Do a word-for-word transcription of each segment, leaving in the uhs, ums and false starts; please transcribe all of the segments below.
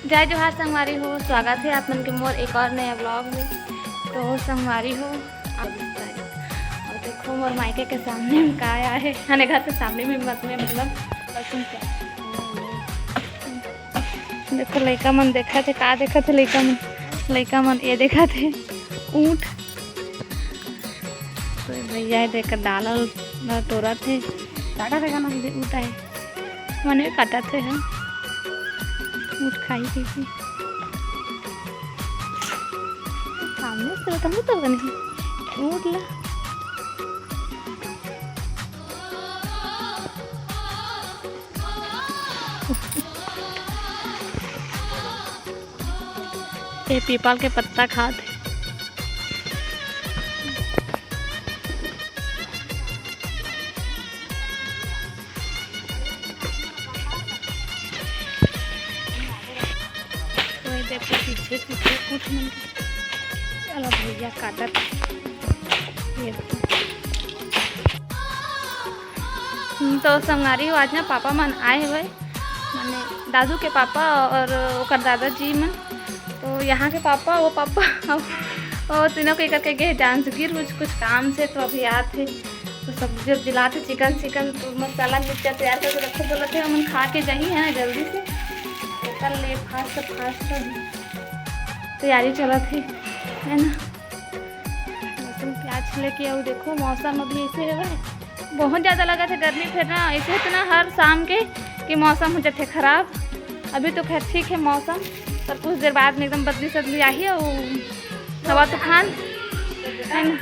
जय जोहार संगवारी हो, स्वागत हे आप मन के मोर एक और नया vlog में। तो संगवारी हो, आप और देखो मोर मायके के सामने में का आय हे, माने घर के सामने में मत में मतलब। देखो लइका मन देखत हे, का देखत हे लइका मन? लइका मन ये देखत हे ऊँट। तो भैया ये देख डाला ल टोरत हे, काटा रहेगा ना, ये ऊँट आय। मने काटत हे, हाँ। ऊँट खाई कहिके। सामने से तो नहीं तो बने। ऊँट ला। ये पीपल के पत्ता खात हे। कोई देखो पीछे पीछे कुछ नहीं। चलो भैया काटत। ये हम्म, तो संगवारी हो, आज ना पापा मन आए हुए, माने दादू के पापा और ओकर दादाजी मन। तो यहाँ के पापा, वो पापा, वो तीनों के करके गए जांजगीर कुछ, कुछ काम से, तो अभी आत हे। तो सब्जी उब्जी लात हे, चिकन चिकन, तो मसाला मिर्चा तैयार करके रखो बोलत हे, हमन खा के जाही है ना जल्दी से। तो कर ले फास्ट फास्ट तैयारी चलत हे, है ना। लहसुन प्याज लेके आऊ। देखो मौसम अभी ऐसे हवय, बहुत ज़्यादा लगत हे गर्मी, फिर ना ऐसे होथे ना हर शाम के कि मौसम हो जाथे खराब। अभी तो खैर ठीक हे मौसम, पर कुछ देर बाद में एकदम बदली सदली आही अउ हवा तूफान, है ना।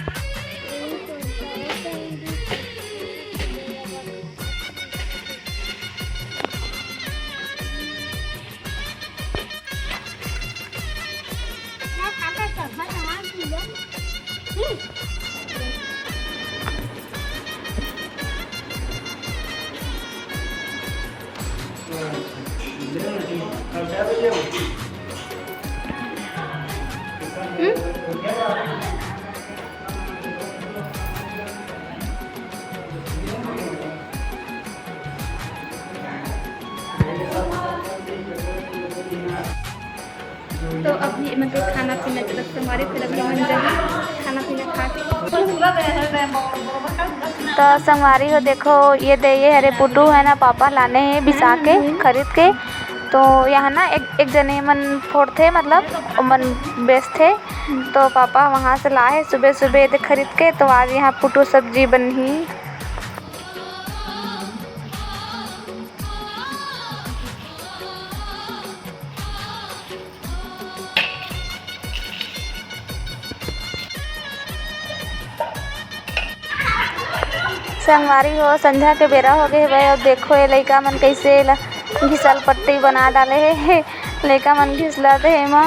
तो अभी मतलब खाना पीना चलत संगवारी, फिर अभी मन जाही खाना पीना खा के। तो संगवारी हो देखो, ये दे ये हरे पुटू है ना, पापा लाने हे बिसा के, खरीद के। तो यहाँ ना एक एक जने मन फोड़थे, मतलब ओमन बेचथे। तो पापा वहाँ से लाए सुबह सुबह ये दे खरीद के, तो आज यहाँ पुटू सब्जी बनही। संगवारी हो, संझा के बेरा हो गए हवय। अब देखो, ये लइका मन कइसे एला घिसल पट्टी बना डाले हे। लइका मन घिसलत हे एमा।